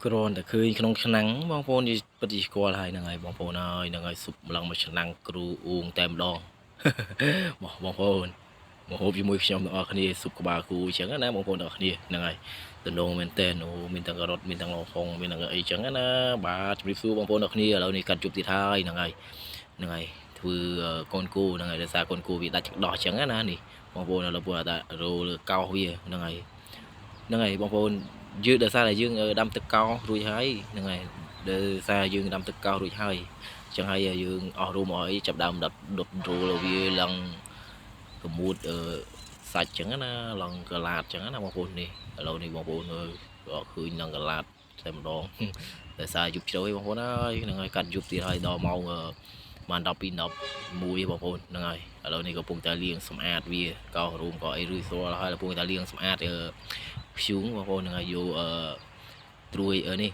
គ្រាន់តែឃើញក្នុងឆ្នាំងបងប្អូននិយាយពិតជាស្គាល់ហើយហ្នឹងហើយបងប្អូនហើយហ្នឹងហើយស៊ុបម្លងមួយឆ្នាំងគ្រូអួងតែម្ដង មកបងប្អូនមកហូបជាមួយខ្ញុំទាំងអស់គ្នាស៊ុបក្បាលគូអញ្ចឹងណាបងប្អូនទាំងអស់គ្នាហ្នឹងហើយតំណងមែនតើអូមានទាំងការ៉ុតមានទាំងលហុងមានទាំងអីចឹងណាបាទជំរាបសួរបងប្អូនទាំងអស់គ្នាឥឡូវនេះកាត់ជប់ទៀតហើយហ្នឹងហើយហ្នឹងហើយធ្វើកូនគោហ្នឹងហើយដោយសារកូនគោវាដាច់ទឹកដោះអញ្ចឹងណានេះបងប្អូនឥឡូវពួកតែរោលើកោសវាហ្នឹងហើយហ្នឹងហើយបងប្អូនយើងដោយសារតែយើងដាំទឹកកោសរួចហើយហ្នឹងហើយដោយសារយើងដាំទឹកកោសរួចហើយអញ្ចឹងហើយយើងអស់រុំអស់អីចាប់ដើមដុតដុតរោលវាឡើងកមួតអឺសាច់អញ្ចឹងណាឡើងកឡាតអញ្ចឹងណាបងប្អូននេះឥឡូវនេះបងប្អូនអើយឃើញឡើងកឡាតតែម្ដងដោយសារយប់ជ្រៅឯងបងប្អូនអើយហ្នឹងហើយកាត់យប់ទៀតហើយដល់ម៉ោងបាន12 11បងប្អូនហ្នឹងហើយឥឡូវនេះកំពុងតែលាងសម្អាតវាកោសរួមក៏អីរួចស្រួលហើយកំពុងតែលាងសម្អាតធ្យូងបងប្អូនហ្នឹងហើយយកអឺត្រួយនេះ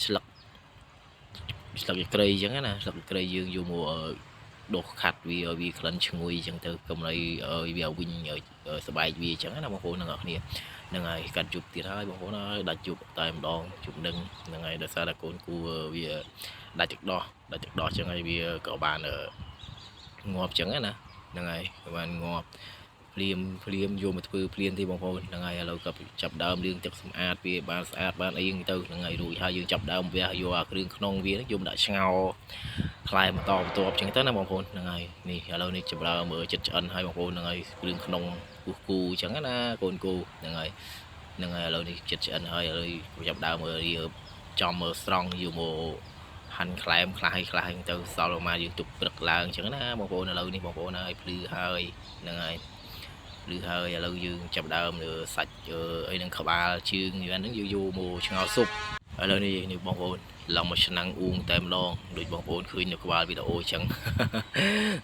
ស្លឹកស្លឹកក្រៃអញ្ចឹងណាស្លឹកក្រៃយើងយកមកដុសខាត់វាឲ្យវាក្លិនឈ្ងុយអញ្ចឹងទៅកុំឲ្យវាវិញស្បែកវាអញ្ចឹងណាបងប្អូនទាំងអស់គ្នាហ្នឹងហើយកាត់ជប់ទៀតហើយបងប្អូនហើយដាច់ជប់តែម្ដងជប់នឹងហ្នឹងហើយដោយសារតែកូនគូវាដាច់ទឹកដោះដាច់ទឹកដោះអញ្ចឹងហើយវាក៏បានងាប់អញ្ចឹងណាហ្នឹងហើយក៏បានងាប់ភ្លាមភ្លាមយកមកធ្វើភ្លាមទេបងប្អូនហ្នឹងហើយឥឡូវក៏ចាប់ដើមលាងទឹកសម្អាតវាបានស្អាតបានអីទៅហ្នឹងហើយរួចហើយយើងចាប់ដើមវះយកអាគ្រឿងក្នុងវាយកមកដាក់ឆ្ងោខ្លែបន្តបន្ទាប់អញ្ចឹងទៅណាបងប្អូនហ្នឹងហើយនេះឥឡូវនេះចាប់ដើមមើលចិត្តឆ្អិនហើយបងប្អូនហ្នឹងហើយគ្រឿងក្នុងគោះគូអញ្ចឹងណាកូនគូហ្នឹងហើយហ្នឹងហើយឥឡូវនេះចិត្តឆ្អិនហើយឥឡូវចាប់ដើមមើលរៀបចំមើលស្រង់យកមកហាន់ខ្លែមខ្លះឲ្យខ្លះទៅសល់ប្រហែលយើងទុកព្រឹកឡើងអញ្ចឹងណាបងប្អូនឥឡូវនេះបងប្អូនហើយភ្លឺហើយហ្នឹងហើយភ្លឺហើយឥឡូវយើងចាប់ដើមសាច់អីនឹងក្បាលជើងហ្នឹងយើងយកមកឆ្ងោស៊ុបឥឡូវនេះនេះបងប្អូនឡើងមកឆ្នាំងអួងតែម្ដងដូចបងប្អូនឃើញនៅក្បាលវីដេអូអញ្ចឹង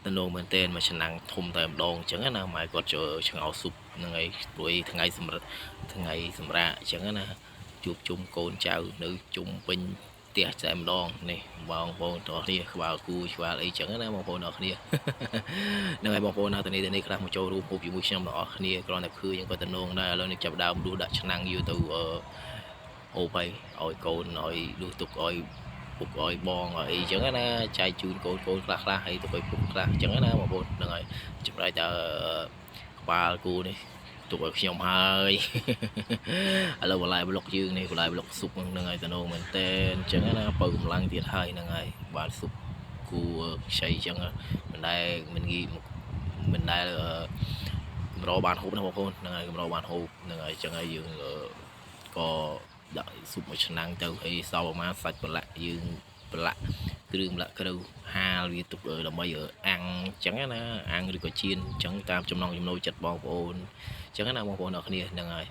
តំណងមែនទែនមកឆ្នាំងធំតែម្ដងអញ្ចឹងណាម៉ែគាត់ចូលឆ្ងោស៊ុបហ្នឹងហើយព្រួយថ្ងៃសម្រាប់ថ្ងៃសម្រាប់អញ្ចឹងណាជួបជុំកូនចៅនៅជុំពេញផ្ទះតែម្ដងនេះបងប្អូនទាំងអស់គ្នាក្បាលគូក្បាលអីចឹងណាបងប្អូនទាំងអស់គ្នាហ្នឹងហើយបងប្អូនណាតនេះតនេះខ្លះមកចូលរួមហូបជាមួយខ្ញុំទាំងអស់គ្នាគ្រាន់តែឃើញក៏តំណងដែរឥឡូវនេះចាប់ដើមដួសដាក់ឆ្នាំងយកទៅអឺហូបហើយឲ្យកូនឲ្យដួសទុកឲ្យពុកឲ្យបងឲ្យអីចឹងណាចែកជូនកូនកូនខ្លះខ្លះហើយទុកឲ្យពុកខ្លះចឹងណាបងប្អូនហ្នឹងហើយចម្លែកតើក្បាលគូនេះទុកឲ្យខ្ញុំហើយឥឡូវបន្លែប្លុកយើងនេះបន្លែប្លុកស៊ុបហ្នឹងហើយតំណងមែនតើអញ្ចឹងណាបើកម្លាំងទៀតហើយហ្នឹងហើយបានស៊ុបគូខ្ចីអញ្ចឹងមិនដែលមិនងាយមិនដែលកម្របានហូបណាបងប្អូនហ្នឹងហើយកម្របានហូបហ្នឹងហើយអញ្ចឹងហើយយើងក៏ដាក់ស៊ុបមួយឆ្នាំងទៅហើយសល់ប្រហែលសាច់ប្រឡាក់យើងប្រឡាក់គ្រឿងប្រឡាក់គ្រូហាលវាទុកដើម្បីអាំងអញ្ចឹងណាអាំងឬក៏ចៀនអញ្ចឹងតាមចំណង់ចំណូលចិត្តបងប្អូនអញ្ចឹងណាបងប្អូនអរគ្នាហ្នឹងហើយ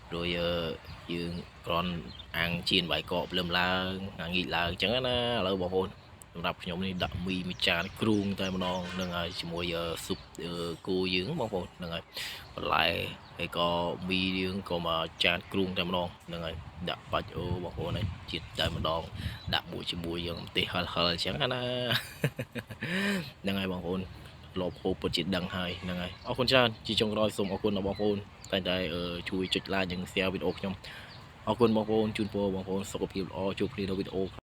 ព្រោះយើងគ្រាន់អាំងចៀនបាយកកភ្លឹមឡើងអាងាកឡើងអញ្ចឹងណាឥឡូវបងប្អូនសម្រាប់ខ្ញុំនេះដាក់មីមួយចានគ្រូងតែម្ដងហ្នឹងហើយជាមួយស៊ុបគោយើងបងប្អូនហ្នឹងហើយបន្លែហើយក៏មីយើងក៏មកចានគ្រូងតែម្ដងហ្នឹងហើយដាក់បាច់អូបងប្អូនហើយជាតិតែម្ដងដាក់មួយជាមួយយើងម្ទេសហិលហិលអញ្ចឹងណាហ្នឹងហើយបងប្អូនធ្លាប់ហូបពិតជាដឹងហើយហ្នឹងហើយអរគុណច្រើនជាចុងក្រោយសូមអរគុណដល់បងប្អូនតែតែជួយចុច like និង share វីដេអូខ្ញុំអរគុណបងប្អូនជូនពរបងប្អូនសុខភាពល្អជួបគ្នានៅវីដេអូ